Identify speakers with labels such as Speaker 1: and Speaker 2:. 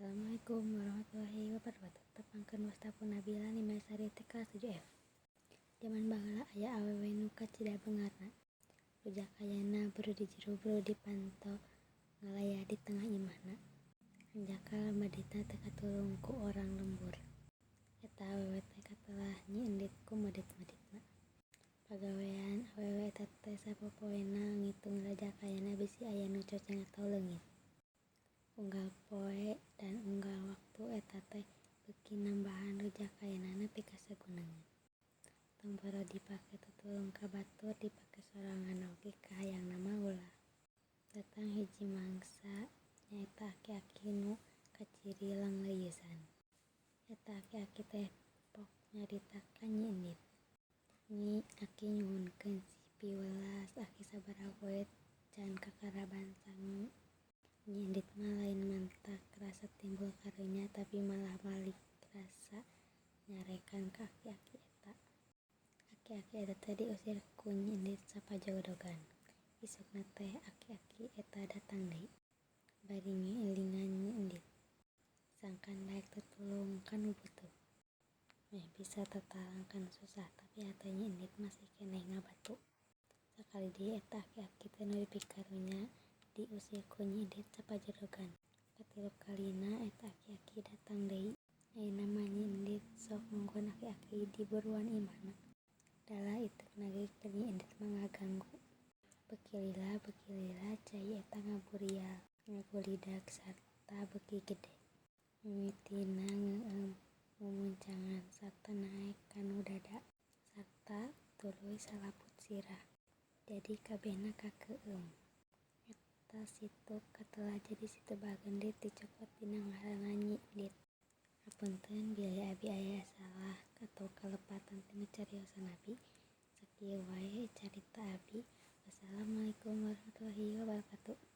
Speaker 1: Assalamualaikum warahmatullahi wabarakatuh. Tepangkeun, wasta pun Nabila Nimasari ti kelas 7F. Jaman baheula aya awewe nu kacida beungharna. Rujakayana buru di jero buru di panto ngalayah di tengah imahna. Hanjakal meditna teu katulung ku orang lembur. Eta awewe teh katelah Nyi Endit ku medit-meditna. Pagawean awewe eta teh sapopoena ngitung rajakayana bisi aya nu coceng atawa leungit. Unggal poe dan unggal waktu eta teh beuki nambahan rujakayana nepi ka sagunungan. Tong boro dipake tutulung ka batur, dipake sorangan oge kahayangna mah ulah. Datang hiji mangsa, nyaeta aki-aki nu kaciri langleuyisan. Eta aki-aki teh pok nyarita ka Nyi Endit. "Nyi, aki nyuhunkeun piwelas, aki sabaraha poe can kakaraban sangu." Nyi Endit mah lain matak rasa timbul karunya, tapi malah balik rasa nyarekan ka aki-aki eta. Aki-aki eta teh diusir ku Nyi Endit sapajodogan. Isukna teh aki-aki eta datang deui, bari ngilingan Nyi Endit. Sangkan daek tutulung ka nu butuh. Meh bisa tatalang kana susah, tapi hate Nyi Endit masih keneh ngabatu. Sakali deui eta aki-aki teh nu dipikarunya diusir ku Nyi Endit sapajodogan. Katilu kalina eta aki-aki datang deui. Ayeuna mah Nyi Endit sok nungguan aki-aki di buruan imahna. Dalah iteukna ge keur Nyi Endit mah ngaganggu. Beuki lila beuki lila cai eta ngaburial, ngagulidag sarta beuki gede. Mimitina ngeueum mumuncangan sarta naek kanu dada sarta tuluy salaput sirah. Jadi kabehna kakeueum. Eta situ katelah jadi Situ Bagendit dicokot dina ngaranna Nyi Endit. Hapunten bilih abi aya salah atau kalepatan tina cariosan abi. Sakieu wae carita abi. Wassalamualaikum warahmatullahi wabarakatuh.